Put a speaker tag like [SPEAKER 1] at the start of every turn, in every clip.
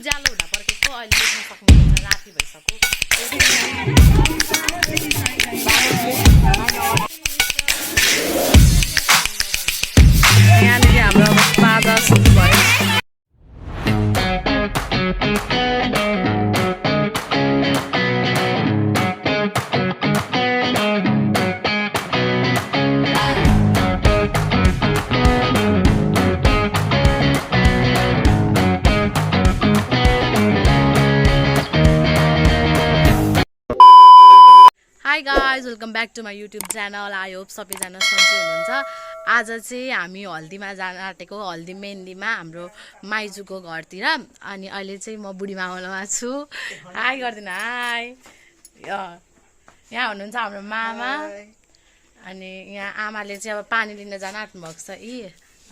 [SPEAKER 1] उज्यालो हुँदा पर्खेको अहिले देख्न सक्नुहुन्छ राति भइसक्यो। यहाँनिर हाम्रो बाजा सुरु भयो। Hi guys, welcome back to my YouTube channel. I hope सबैजना सन्चै हुनुहुन्छ। आज चाहिँ हामी हल्दीमा जान आँटेको, हल्दी मेहन्दीमा हाम्रो माइजूको घरतिर। अनि अहिले चाहिँ म बुढी मामलामा छु। हाई गरिदिनु, हाई। यहाँ हुनुहुन्छ हाम्रो मामा। अनि यहाँ आमाले चाहिँ अब पानी लिन जान आँट्नुभएको छ।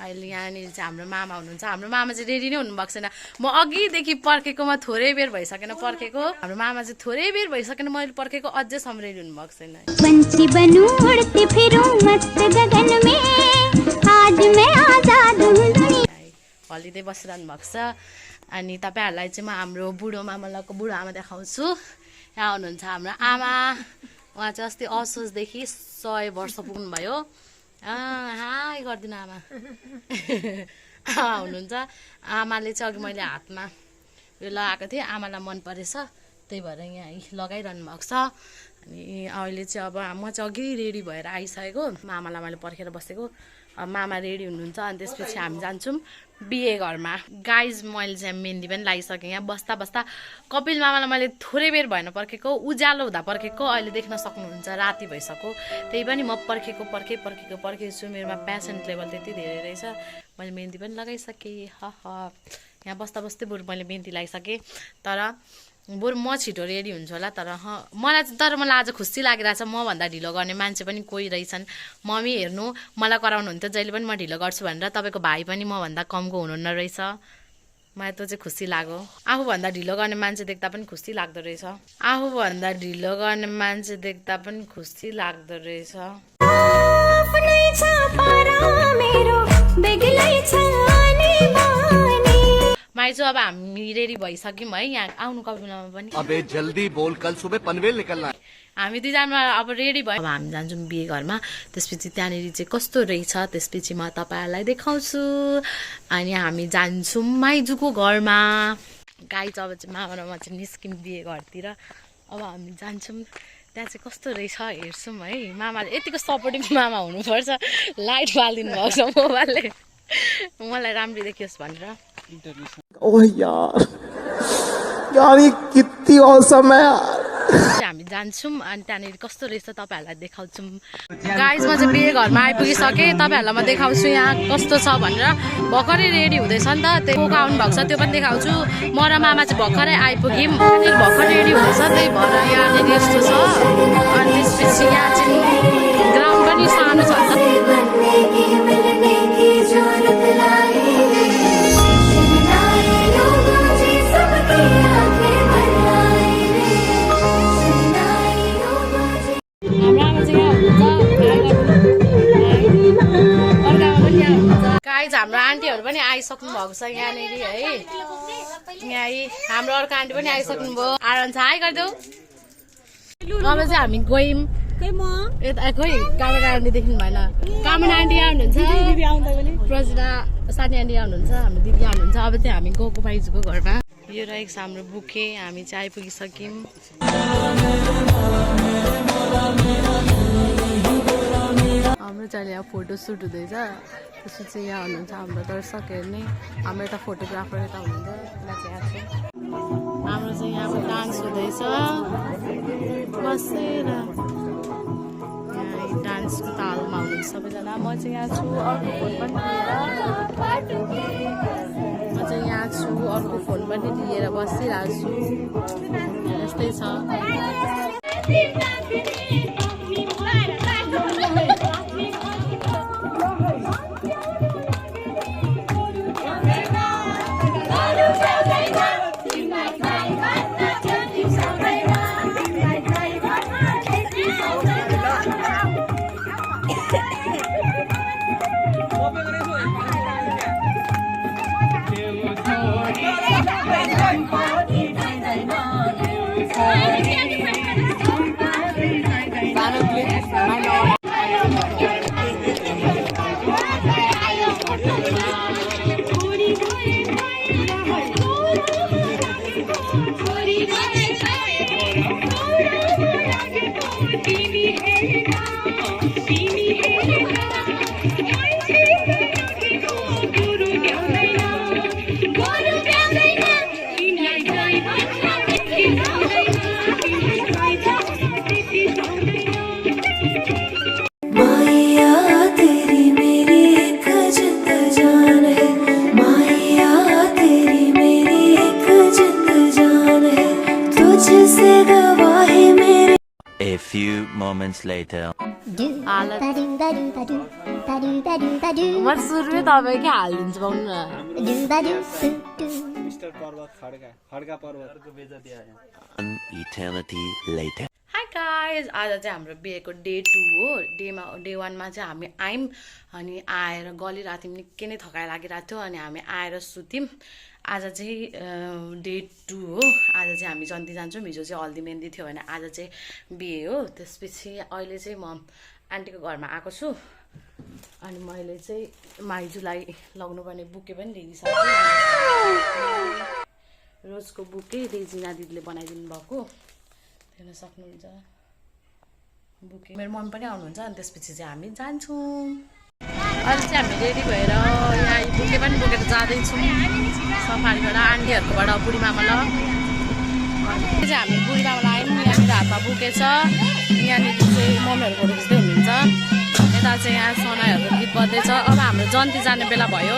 [SPEAKER 1] अहिले यहाँनिर चाहिँ हाम्रो मामा हुनुहुन्छ। हाम्रो मामा चाहिँ रेडी नै हुनुभएको छैन। म अघिदेखि पर्खेको, म थोरै बेर भइसकेन पर्खेको। हाम्रो मामा चाहिँ थोरै बेर भइसकेन मैले पर्खेको, अझैसम्म रेडी हुनुभएको छैन।
[SPEAKER 2] पंछी बनूं उड़ती फिरूं मस्त गगन में आज मैं आजाद हूं दुनिया।
[SPEAKER 1] हलिँदै बसिरहनु भएको छ। अनि तपाईँहरूलाई चाहिँ म हाम्रो बुढो मामलाको बुढो आमा देखाउँछु। यहाँ हुनुहुन्छ हाम्रो आमा। उहाँ चाहिँ अस्ति असोजदेखि 100 वर्ष पुग्नुभयो। हाई गरिदिनु आमा। हुनुहुन्छ आमाले चाहिँ अघि मैले हातमा यो लगाएको थिएँ, आमालाई मन परेछ त्यही भएर यहाँ लगाइरहनु भएको छ। अनि अहिले चाहिँ अब म चाहिँ अघि रेडी भएर आइसकेको, मामालाई मैले पर्खेर बसेको। अब मामा रेडी हुनुहुन्छ अनि त्यसपछि हामी जान्छौँ बिहे घरमा। गाइज मैले चाहिँ मेहन्दी पनि लगाइसकेँ। यहाँ बस्दा बस्दा कपिल मामालाई मैले थोरै बेर भएन पर्खेको, उज्यालो हुँदा पर्खेको। अहिले देख्न सक्नुहुन्छ राति भइसक्यो। त्यही पनि म पर्खेको छु। मेरोमा पेसेन्ट लेभल त्यति धेरै रहेछ। मैले मेहन्दी पनि लगाइसकेँ। यहाँ बस्दा बस्दै बरु मैले मेहन्दी लगाइसकेँ। तर बरु म छिटो रेडी हुन्छु होला। मलाई आज खुसी लागिरहेछ। मभन्दा ढिलो गर्ने मान्छे पनि कोही रहेछन्। मम्मी हेर्नु मलाई कराउनुहुन्थ्यो जहिले पनि म ढिलो गर्छु भनेर। तपाईँको भाइ पनि मभन्दा कमको हुनुहुन्न रहेछ। मलाई त्यो चाहिँ खुसी लाग्यो। आफूभन्दा ढिलो गर्ने मान्छे देख्दा पनि खुसी लाग्दो रहेछ। माइजू अब हामी रेडी भइसक्यौँ है। यहाँ आउनु कपिलमा पनि।
[SPEAKER 3] अबे जल्दी बोल, कल सुबह पनवेल निकलना।
[SPEAKER 1] हामी दुईजना अब रेडी भयो। अब हामी जान्छौँ बिहे घरमा। त्यसपछि त्यहाँनिर चाहिँ कस्तो रहेछ त्यसपछि म तपाईँहरूलाई देखाउँछु। अनि हामी जान्छौँ माइजूको घरमा। गाइज अब चाहिँ मामा र म चाहिँ निस्क्यौँ बिहे घरतिर। अब हामी जान्छौँ त्यहाँ चाहिँ कस्तो रहेछ हेर्छौँ है। मामाले यतिको सपोर्टिभ मामा हुनुपर्छ। लाइट बालिदिनु भएको छ मोबाइलले, मलाई राम्ररी देखियोस् भनेर।
[SPEAKER 4] ओह यार ये कितनी औसम है यार।
[SPEAKER 1] हामी जान्छौँ अनि त्यहाँनिर कस्तो रहेछ तपाईँहरूलाई देखाउँछौँ। गाइज म चाहिँ बिहे घरमा आइपुगिसकेँ। तपाईँहरूलाई म देखाउँछु यहाँ कस्तो छ भनेर। भर्खरै रेडी हुँदैछ नि त, त्यो को आउनु भएको छ त्यो पनि देखाउँछु। म र मामा चाहिँ भर्खरै आइपुग्यौँ। त्यहाँनिर भर्खर रेडी हुँदैछ त्यही भएर यहाँनिर यस्तो छ। अनि त्यसपछि यहाँ चाहिँ ग्राउन्ड पनि सानो छ नि गाइज हाम्रो आन्टीहरू पनि आइसक्नु भएको छ यहाँनिर है। यहाँ हाम्रो अर्को आन्टी पनि आइसक्नु भयो। आरन्छ हाई गरिदेऊ। अब चाहिँ हामी गयौँ यता। खोइ कामना आन्टी देख्नु भएन। कामना आन्टी यहाँ हुनुहुन्छ, प्रजिता सानी आन्टी यहाँ हुनुहुन्छ, हाम्रो दिदी यहाँ हुनुहुन्छ। अब चाहिँ हामी गएको माइजूको घरमा। यो रहेको छ हाम्रो बुके। हामी चाहिँ आइपुगिसक्यौँ। हाम्रो चाहिँ यहाँ फोटो सुट हुँदैछ। त्यसपछि यहाँ हुनुहुन्छ हाम्रो दर्शक हेर्ने। हाम्रो यता फोटोग्राफर यता हुनुहुन्छ। हाम्रो चाहिँ यहाँ डान्स हुँदैछ बसेर। यहाँ डान्सको तालमा हुनुहुन्छ सबैजना। म चाहिँ यहाँ छु अर्को फोन पनि लिएर बसिरहेको छु। यस्तै छ।
[SPEAKER 5] A few moments later.
[SPEAKER 1] म सुरुमै तपाईँकै हालिदिन्छु पाउनु न
[SPEAKER 5] An eternity later.
[SPEAKER 1] Hi guys आज चाहिँ हाम्रो बिहेको डे 2 हो डे 1 मा चाहिँ हामी आयौँ अनि आएर गलिरहेको थियौँ निकै नै थकाइ लागिरहेको थियो अनि हामी आएर सुत्यौँ आज चाहिँ डे 2 हो आज चाहिँ हामी जन्ती जान्छौँ हिजो चाहिँ हल्दी मेहन्दी थियो भने आज चाहिँ बिहे हो त्यसपछि अहिले चाहिँ म आन्टीको घरमा आएको छु अनि मैले चाहिँ माइजूलाई लगाउनुपर्ने बुके पनि ल्याइसकेँ रोजको बुके रेजिना दिदीले बनाइदिनु भएको हेर्न सक्नुहुन्छ बुके मेरो मम्मी पनि आउनुहुन्छ अनि त्यसपछि चाहिँ हामी जान्छौँ अहिले चाहिँ हामी रेडी भएर यहाँ बुके पनि बोकेर जाँदैछौँ सफारीबाट आन्टीहरूकोबाट बुढी मामालाई चाहिँ हामी बुढी मामालाई आयौँ यहाँनिर हातमा बुके छ यहाँनिर चाहिँ मम्मीहरूको खिच्दै हुनुहुन्छ यता चाहिँ यहाँ सोनाहरूको गीत बज्दैछ अब हाम्रो जन्ती जाने बेला भयो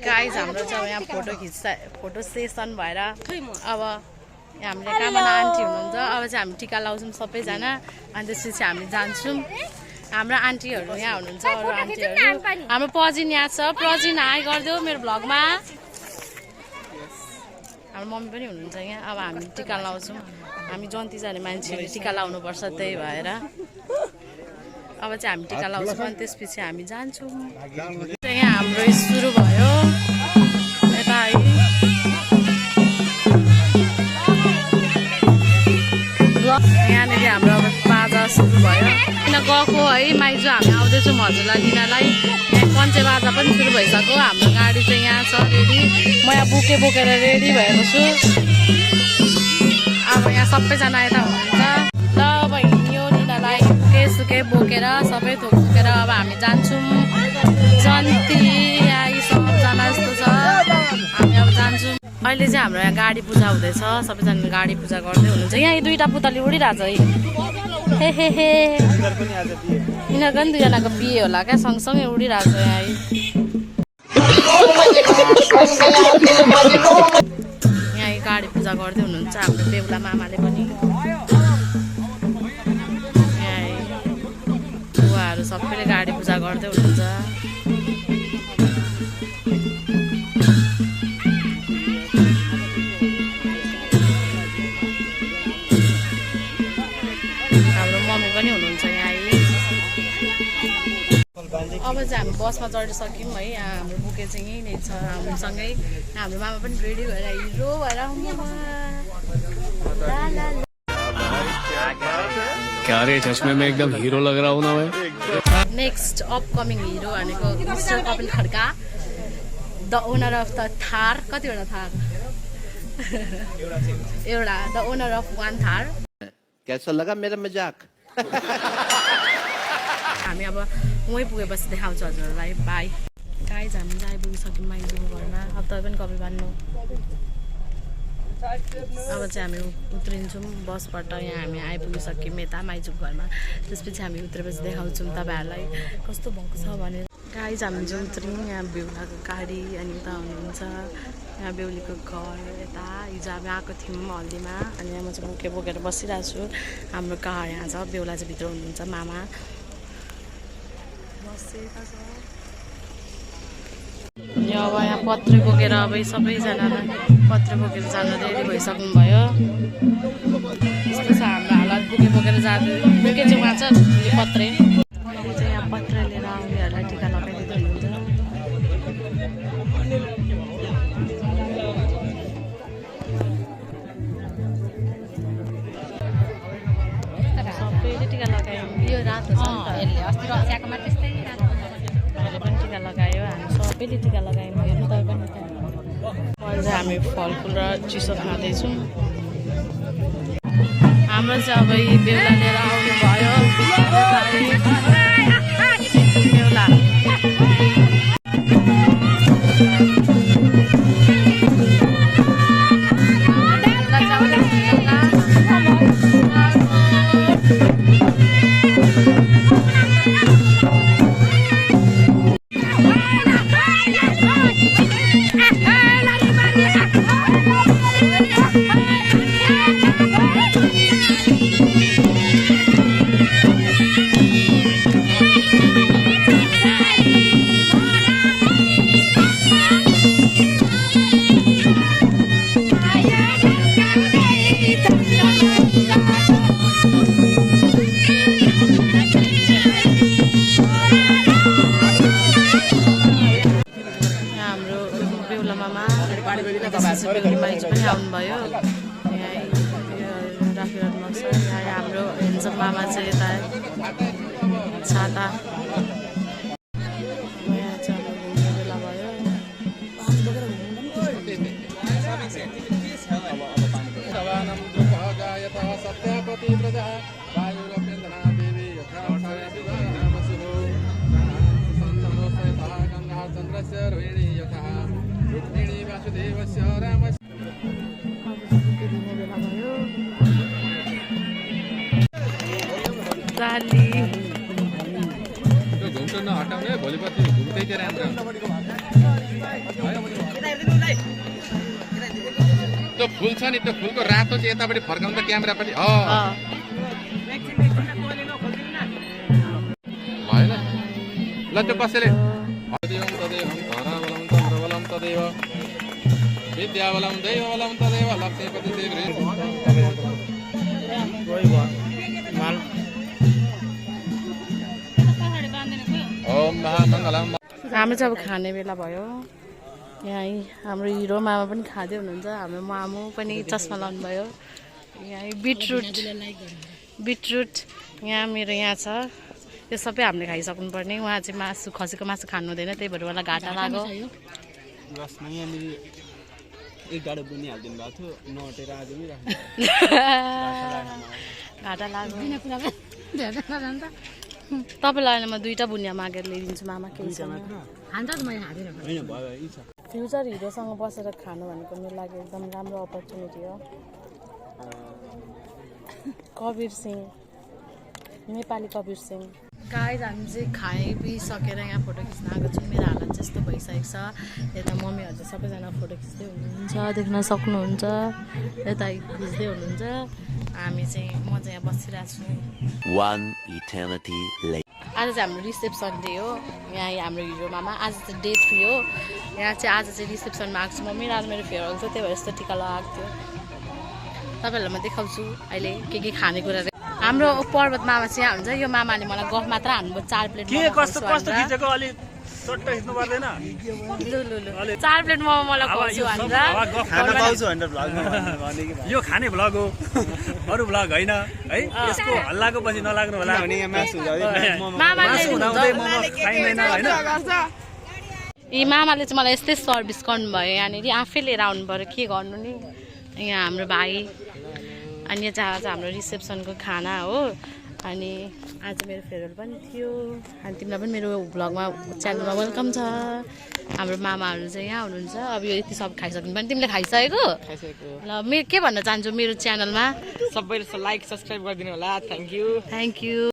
[SPEAKER 1] गाइज हाम्रो चाहिँ यहाँ फोटो सेसन भएर अब हामीले कामना आन्टी हुनुहुन्छ अब चाहिँ हामी टिका लाउँछौँ सबैजना अनि त्यसपछि हामी जान्छौँ हाम्रो आन्टीहरू यहाँ हुनुहुन्छ अरू आन्टीहरू हाम्रो प्रजिन यहाँ छ प्रजिन हाई गरिदेऊ मेरो भ्लगमा हाम्रो मम्मी पनि हुनुहुन्छ यहाँ अब हामी टिका लाउँछौँ हामी जन्ती जाने मान्छेहरूले टिका लाउनुपर्छ त्यही भएर अब चाहिँ हामी टिका लाउँछौँ अनि त्यसपछि हामी जान्छौँ यहाँ हाम्रो सुरु भयो यता यहाँनिर हाम्रो अब बाजा सुरु भयो किन गएको है माइजू हामी आउँदैछौँ हजुरलाई लिनलाई यहाँ पञ्चे बाजा पनि सुरु भइसक्यो हाम्रो गाडी चाहिँ यहाँ छ रेडी म यहाँ बुके बोकेर रेडी भएको छु अब यहाँ सबैजना यता हुनुहुन्छ ल अब हिँड्यो लिनलाई सुके बोकेर सबै थोक बोकेर अब हामी जान्छौँ जन्ती यहाँ सबजना जस्तो छ हामी अब जान्छौँ अहिले चाहिँ हाम्रो यहाँ गाडी पूजा हुँदैछ सबैजना गाडी पूजा गर्दै हुनुहुन्छ यहाँ दुईवटा पुतली उडिरहेछ है हे हे यिनीहरूको पनि दुईजनाको बिहे होला क्या सँगसँगै उडिरहेछ यहाँ यहाँ गाडी पूजा गर्दै हुनुहुन्छ हाम्रो बेहुला मामाले पनि बुवाहरू सबैले गाडी पूजा गर्दै हुनुहुन्छ हाम्रो मम्मी पनि हुनुहुन्छ यहाँ अब चाहिँ हामी बसमा चढिसक्यौँ है यहाँ हाम्रो बुके चाहिँ यहीँ नै छ हामीसँगै हाम्रो मामा पनि रेडी भएर हिरो भएर
[SPEAKER 6] क्या रे चश्मे में एकदम हीरो लग रहा हूँ ना मैं
[SPEAKER 1] नेक्स्ट अपकमिङ हिरो भनेको mister Kapil Khadka the owner of the Thar कतिवटा थार एउटा the owner of one Thar
[SPEAKER 3] कैसा लगा मेरा मजाक
[SPEAKER 1] हामी अब वहीँ पुगेपछि देखाउँछु हजुरहरूलाई बाई गाइज हामी चाहिँ आइपुगिसक्यौँ माइजूको घरमा अब तपाईँ पनि कपी बान्नु अब चाहिँ हामी उत्रिन्छौँ बसबाट यहाँ हामी आइपुगिसक्यौँ यता माइजूको घरमा त्यसपछि हामी उत्रेपछि देखाउँछौँ तपाईँहरूलाई कस्तो भएको छ भनेर गाइज हामी चाहिँ उत्रौँ यहाँ बेहुलाको गाडी अनि उता हुनुहुन्छ यहाँ बेहुलीको घर यता हिजो हामी आएको थियौँ हल्दीमा अनि यहाँ म चाहिँ बुके बोकेर बसिरहेको छु हाम्रो कार यहाँ छ बेहुला चाहिँ भित्र हुनुहुन्छ मामा बसेको छ अनि अब यहाँ पत्र बोकेर अब सबैजनालाई पत्र बोकेर जान रेडी भइसक्नु भयो यस्तो छ हाम्रो हालत बुके बोकेर जाँदै बुके चाहिँ उहाँ छ पत्रे अहिले चाहिँ यहाँ पत्र लिएर आउनेहरूलाई टिका लगाइदिँदै हुनुहुन्छ रातो छ नि त
[SPEAKER 7] यसले अस्ति रक्स्याकोमा त्यस्तै रातो
[SPEAKER 1] अहिले पनि टिका लगायो हामी सबैले टिका लगायौँ हेर्नु तपाईँ पनि अहिले चाहिँ हामी फलफुल र चिसो खाँदैछौँ हाम्रो चाहिँ अब यी बेहुला लिएर आउनुभयो बेहुला पनि आउनुभयो यहाँ राखिरहनु भएको छ यहाँ हाम्रो हेन्सम मामा चाहिँ यता छाता यहाँ चाहिँ अब घुम्ने बेला भयो दाली
[SPEAKER 8] घुम्टो नहटाउने भोलिपल्ट घुम्दै थियो राम्रो त्यो फुल छ नि त्यो फुलको रातो चाहिँ यतापट्टि फर्काउँदा क्यामेरा पनि भएन ल त्यो कसैले विद्यावलम दैववलम तदैव लक्ष्मीपति देव
[SPEAKER 1] हाम्रो चाहिँ अब खाने बेला भयो यहाँ हाम्रो हिरो मामा पनि खाँदै हुनुहुन्छ हाम्रो मामु पनि चस्मा लाउनु भयो यहाँ बिटरुट यहाँ मेरो यहाँ छ यो सबै हामीले खाइसक्नु पर्ने उहाँ चाहिँ मासु खसीको मासु खानु हुँदैन त्यही भएर उहाँलाई घाटा लाग्यो घाटा लाग्यो तपाईँलाई अहिले म 2टा बुनिया मागेर ल्याइदिन्छु मामा केही छैन फ्युचर हिरोसँग बसेर खानु भनेको मेरो लागि एकदम राम्रो अपर्च्युनिटी हो कबीर सिंह नेपाली कबीर सिंह गाइज हामी चाहिँ खाइपिसकेर यहाँ फोटो खिच्न आएको छौँ मेरो हालत चाहिँ यस्तो भइसकेको छ यता मम्मीहरू चाहिँ सबैजना फोटो खिच्दै हुनुहुन्छ देख्न सक्नुहुन्छ यता खिच्दै हुनुहुन्छ हामी चाहिँ म चाहिँ यहाँ बसिरहेको छु आज चाहिँ हाम्रो रिसेप्सन डे हो यहाँ हाम्रो हिरो मामा आज चाहिँ डे 3 हो यहाँ चाहिँ आज चाहिँ रिसेप्सनमा आएको छु म मेरो आज मेरो फेयरवेल थियो त्यही भएर यस्तो टिका लगाएको थियो तपाईँहरूलाई म देखाउँछु अहिले के खानेकुरा हाम्रो पर्वत मामा चाहिँ यहाँ हुन्छ यो मामाले मलाई गफ मात्र हान्नु 4 प्लेट
[SPEAKER 6] कस्तो खिचेको अलि सट्ट खिच्नु पर्दैन
[SPEAKER 1] 4 प्लेट मोमो मलाई खुवाउँछु भनेर
[SPEAKER 6] खाना पाउँछु भनेर भ्लगमा यो खाने भ्लग हो अरु भ्लग हैन है यसको हल्लाको पछि नलाग्नु होला भने यहाँ मासु
[SPEAKER 1] मामाले
[SPEAKER 6] मोमो खाइदैन हैन
[SPEAKER 1] यी मामाले चाहिँ मलाई यस्तै सर्भिस गर्नुभयो यहाँनिर आफै लिएर आउनु पर्यो के गर्नु नि यहाँ हाम्रो भाइ अनि यो चाहिँ आज हाम्रो रिसेप्सनको खाना हो अनि आज मेरो फेयरवेल पनि थियो अनि तिमीलाई पनि मेरो भ्लगमा च्यानलमा वेलकम छ हाम्रो मामाहरू चाहिँ यहाँ हुनुहुन्छ अब यो यति सब खाइसक्नु पनि तिमीले खाइसकेको ल म के भन्न चाहन्छु मेरो च्यानलमा
[SPEAKER 9] सबैले लाइक सब्स्क्राइब गरिदिनु होला थ्याङ्क यू